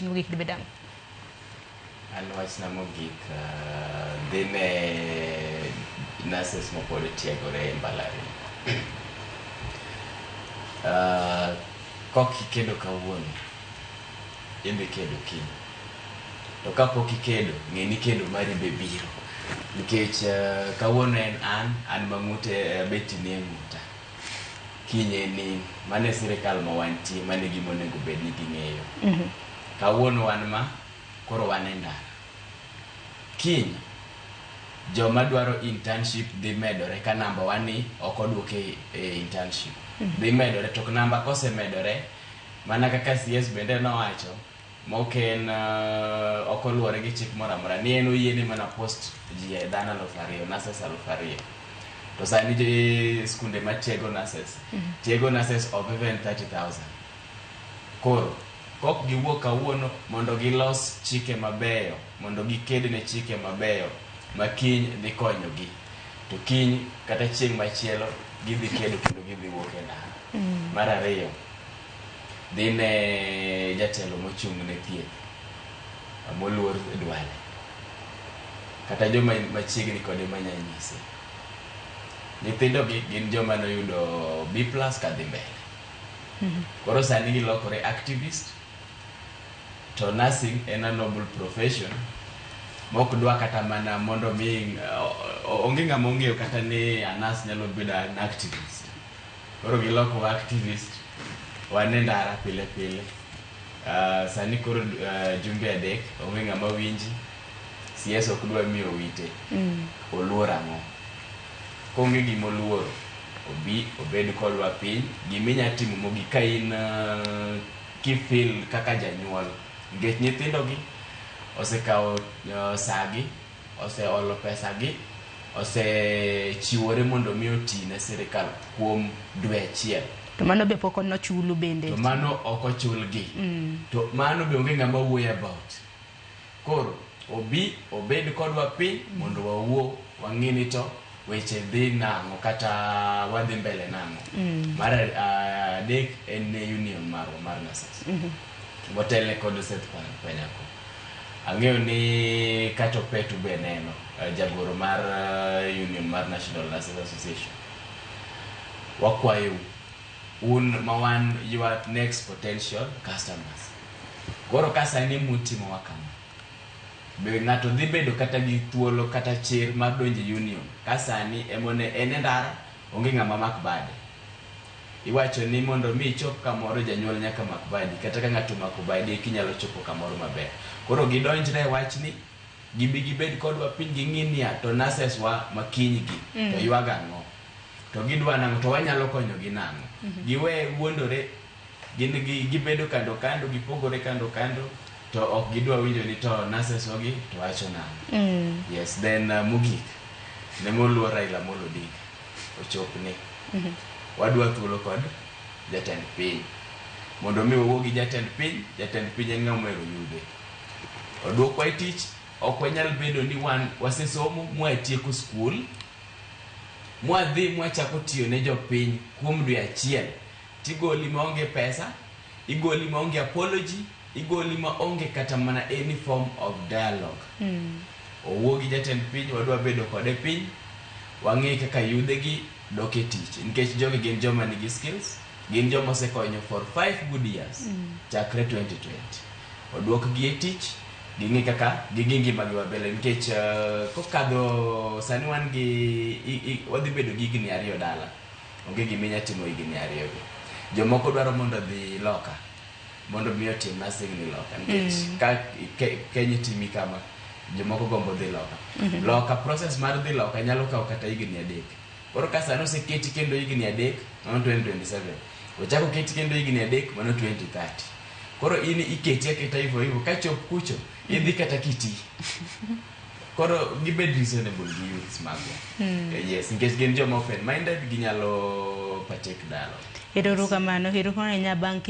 Mogik dibed ang'o? An wachna mogik dhi ne nurses mapod tiegore e mbalariany. Kok ikedo kawuono, idhi kedo kiny. To kapok ikedo, ng'e ni kedo mari be biro. Nikech kawuono en an ma ng'ute beti nie ng'uta. Kiny en in. Mano e sirikal ma wantie, mano e gima onego bed ni ging'eyo. Kawuono wan ma, koro wan e ndara. Kiny, joma dwaro internship dhi medore ka namba wa ni ok oduoke e internship. Dhi medore, to namba kosemedore, mana kaka CS bende nowacho, mok en ok oluwore gi chik moro amora, ni en oyiene mana post ji e dhano 2000, nurses 2000. To sani skunde matiego nurses, tiego nurses of even 30,000. Koro, kok giwuok kawuono mondo gilos chike mabeyo, mondo giked ne chike mabeyo ma kiny dhi konyogi. To kiny kata chieng' machielo gidhi kedo kendo gidhi wuok e ndara. Mar ariyo, dhi ne jatelo mochung' ne thieth moluor Duale. Kata joma machiegni kode manya nyise. Nyithindo gi gin joma noyudo B+ kadhi mbele. Koro sani gilokore activist to nursing en a noble profession mok dwa kata mana mondo mi onge ng'ama ong'eyo kata ni a nurse nyalo bedo an activist. Koro giloko activist wan e ndara pile pile. Sani koro jumbe 3 onge ng'ama winji. CS ok dwa miyo wite. Oluor ang'o? Konge gima oluoro, obi obed kodwa piny. Giminya timo mogik ka in kifeel kaka janyuol. Nikech nyithindo gi osekawo sagi, oseolo pesa gi, osechiwore mondo mi oti ne sirikal kuom dwe achiel. To mano be pok nochulu bende. To mano ok ochulgi. To mano be onge ng'ama wuoyo about. Koro obi obed kodwa piny mondo wawuo wang'i ni to weche dhi nang'o kata wadhi mbele nang'o. Mar adek en ne union marwa mar nurses. Motelne kod Seth Panyako. Ang'eyo ni kata Opetu be neno jagoro mar union mar National Nurses Association. Wakwayou un ma wan your next potential customers. Koro ka sani mutimowa kama, be ng'ato dhi bedo kata gi thuolo kata chir mar donjo e union ka sani emone en e ndara onge ng'ama mak bade. Iwacho ni mondo mi ichop kamoro janyuol nyaka mak badi kata ka ng'ato omako badi eka inyalo chopo kamoro maber. Koro gidonjre e wachni gibi gibed kodwa piny ging'i niya to nurses wa makiny gi to ywago ang'o to gidwa nang'o to wanyalo konyogi nang'o. Giwe wuondore gin gibedo kando kando gipogore kando kando to ok gidwa winjo ni to nurses wagi to wacho nang'o. Yes, then mogik ne moluor Raila Amolo Odinga ochopne. Wadwa thuolo kod jatend piny. Mondo mi wawuo gi jatend piny, jatend piny en ng'ama ohero yudhe. Oduokwa e tich, ok wanyal bedo ni wan wasesomo mwatieko skul, mwadhi mwachako tiyo ne jopiny kuom dwe achiel, tigoli maonge pesa, igoli maonge apology, igoli maonge kata mana any form of dialogue. Owuo gi jatend piny, wadwa bedo kode piny, wang'e kaka yudhe gi dok e tich. Nikech jogi gin joma nigi skills, gin joma osekonyo for 5 good years, chakre 2020. Oduok gi e tich, ging'e kaka ging'i ngimagi mabele nikech kokadho sani wan gi wadhi bedo gi higni 2 dala. Onge gima inya timo higni 2 gi. Jomoko dwaro mondo odhi loka mondo mi otim nursing ni loka nikech ka Kenya timi kama jomoko gombo dhi loka. Loka process mar dhi loka nyalo kawo kata higni 3. Koro ka sani oseketi kendo higni 3 mano 2027. Ochako oketi kendo higni 3 mano 2030. Koro in iketi aketa hivyo hivyo kachop kucho idhi kata kiti. Koro gibed reasonable gi youths magwa. Yes, nikech gin joma open minded ginyalo partake dialogue. Erokamano, erokamano ahinya bang'